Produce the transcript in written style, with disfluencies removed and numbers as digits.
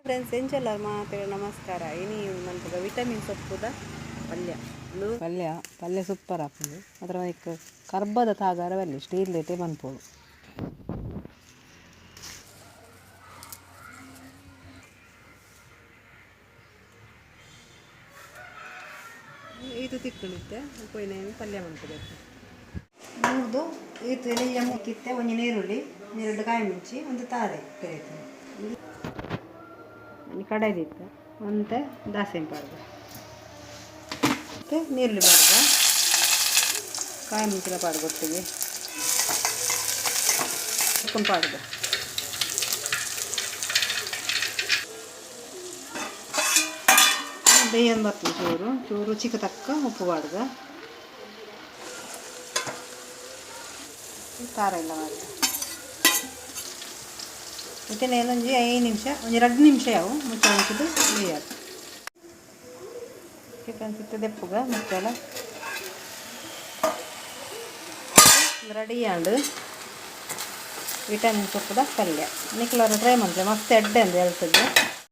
Friends, ಎಂಚೆಲ್ಲರ್ ಮಾತೆರ್ ನಮಸ್ಕಾರ. ಇನಿ ಮನ್ಪುಗ vitamin ಸೊಪ್ಪುದ ಪಲ್ಯ ಉಂದು. ಪಲ್ಯ ಪಲ್ಯ ಸೂಪರ್ ಆಪುಂಡು. ಮಾತ್ರ ಐಕ್ ಕರ್ಬದ ತಾಗಾರ ಬಲ್ಲಿ, ಸ್ಟೀಲ್ ಲೇಟೇ ಮನ್ಪೊಡು. ಈತು ತಿಕ್ಕುಂಡಿತ್ತೆ ಪೋಯಿನ ಪಲ್ಯ ಮನ್ಪುಬೇಕು. ಮೂರ್ದು ಈತು ಎಲ್ಯ ಮುಕ್ಕಿತ್ತೆ. ಒಂಜಿ ನೀರುಳ್ಳಿ, ಎರಡು ಕಾಯಿ ಮುಂಚಿ, ಒಂದು ತಾರೆ ಕರಿತು, ಒಂಜಿ ಕಡಾಯಿದಿತ್ತು. ಒಂತೆ ದಾಸೆಮಿ ಪಾಡ್ದ, ಮತ್ತು ನೀರುಳ್ಳಿ ಪಾಡ್ದ, ಕಾಯಿ ಮುಂಚಿನ ಪಾಡ್ದು, ಒಟ್ಟಿಗೆ ಉಪ್ಪು ಪಾಡ್ದ. ಬೇಯನ್ ಬರ್ತದೆ. ಚೂರು ಚೂರು ರುಚಿಗೆ ತಕ್ಕ ಉಪ್ಪು ಪಾಡ್ದ, ಖಾರ ಎಲ್ಲ ಪಾಡ್ದ. ಇತ್ತನೆ ಒಂಜಿ 5 ನಿಮಿಷ, ಒಂಜಿ 2 ನಿಮಿಷ ಯಾವು ಮುಚ್ಚಳ ಮುಚ್ಚಿದ್ದು ಬೇಯಾತು. ಫ್ರೆಂಡ್ಸ್, ಇತ್ತೆ ದೆಪ್ಪುಗ ಮುಚ್ಚಳ. ರೆಡಿ ಆಂಡ್ ವಿಟಮಿನ್ ಸೊಪ್ಪುದ ಪಲ್ಯ. ನಿಕ್ಲರ ಟ್ರೈ ಮಲ್ತೆ, ಮಸ್ತ್ ಎಡ್ಡೆ ಅಂದ್ ಹೆಲ್ತ್ಗೆ.